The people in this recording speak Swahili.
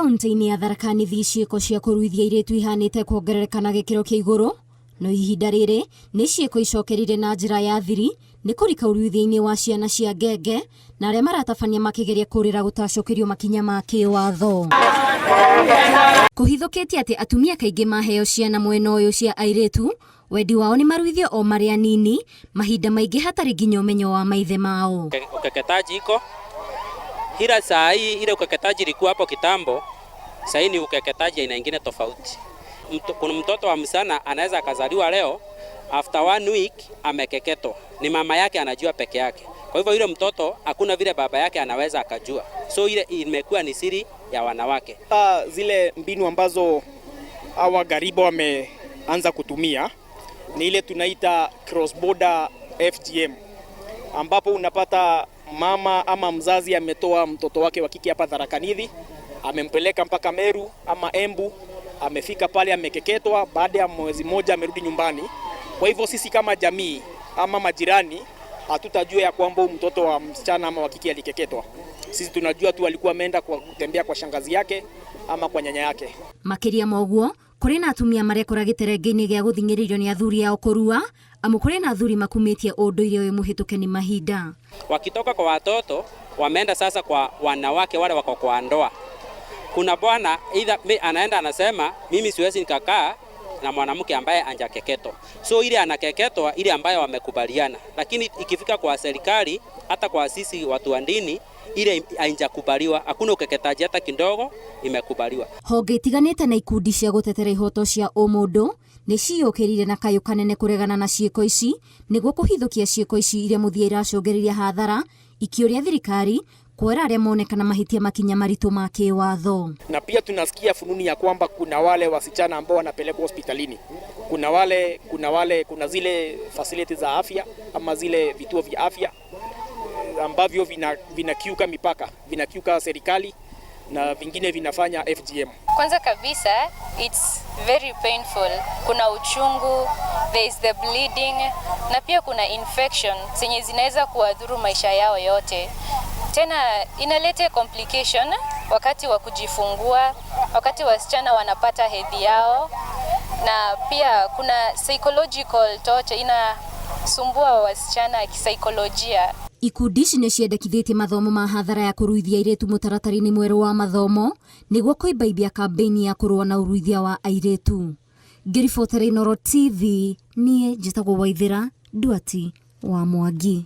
Kaunti-inĩ ya Tharaka Nithi, ciĩko cia kũruithia airĩtu ihanĩte kuongerereka na gĩkĩro kĩa igũrũ, no ihinda rĩrĩ nĩ ciĩko icokerire na njĩra ya thiri nĩ kũrika ũruithia-inĩ wa ciana cia ngenge na arĩa maratabania makĩgeria kũrĩra gũtacũkĩrio makinya ma kĩwatho. Kũhithũkĩtie atĩ atumia kaingĩ maheo ciana mwena ũyũ cia airĩtu, wendi wao nĩ maruithio o marĩ anini, mahinda maingĩ hatarĩ nginya ũmenyo wa maithe mao. Ukeketaji iko ila saa hii, ile ukeketaji ilikuwa hapo kitambo, saa hii ni ukeketaji aina ingine tofauti. Kuna mtoto wa msichana anaweza akazaliwa leo, after one week amekeketwa, ni mama yake anajua peke yake. Kwa hivyo yule mtoto hakuna vile baba yake anaweza akajua, so ile imekuwa ni siri ya wanawake. Zile mbinu ambazo hawa gariba wameanza kutumia ni ile tunaita cross border FGM, ambapo unapata mama ama mzazi ametoa mtoto wake wa kike hapa Tharaka Nithi, amempeleka mpaka Meru ama Embu, amefika pale amekeketwa, baada ya mwezi mmoja amerudi nyumbani. Kwa hivyo sisi kama jamii ama majirani hatutajua ya kwamba huyu mtoto wa msichana ama wa kike alikeketwa. Sisi tunajua tu alikuwa ameenda kwa kutembea kwa shangazi yake ama kwa nyanya yake. Makĩria ma ũguo, kũrĩ na atumia marekora gĩterenge-inĩ gĩa gũthing'ĩrĩrio nĩ athuri ao kũrua, amu kũrĩ na athuri makumĩtie ũndũire ũyũ mũhĩtũke nĩ mahinda. Wakitoka kwa watoto wameenda sasa kwa wanawake wale wako kwa ndoa. Kuna bwana either anaenda anasema, "Mimi siwezi nikakaa na mwanamke ambaye anjakeketwa." So ile anakeketwa ile ambayo wamekubaliana, lakini ikifika kwa serikali, hata kwa sisi watu wa dini, ile haijakubaliwa. Hakuna ukeketaji hata kidogo imekubaliwa. Honge itiganĩte na ikundi cia gũtetera ihoto cia ũmũndũ nĩ ciyũkĩrire na kayũ kanene kũregana na ciĩko ici, nĩguo kũhithũkia ciĩko ici iria mũthia iracũngĩrĩria hathara, ikĩũria thirikari kuoera arĩa monekana mahĩtia makinya maritũ ma kĩwatho. Na pia tunasikia fununu ya kwamba kuna wale wasichana ambao wanapelekwa hospitalini, kuna wale kuna zile facility za afya ama zile vituo vya afya ambavyo vinakiuka mipaka, vinakiuka serikali na vingine vinafanya FGM. Kwanza kabisa, it's very painful. Kuna uchungu, there is the bleeding na pia kuna infection zenye zinaweza kuwadhuru maisha yao yote. Tena inaleta complication wakati wa kujifungua, wakati wasichana wanapata hedhi yao, na pia kuna psychological torture, inasumbua wasichana kisaikolojia. Ikundi ici nĩ ciendekithĩtie mathomo ma hathara ya kũruithia airĩtu mũtaratara-inĩ mwerũ wa mathomo, nĩguo kũimbaimbia kambĩini ya kũrũa na ũruithia wa airĩtu. Ngĩribotera Inooro TV, niĩ njĩtagwo Waithĩra Nduati wa Mwangi.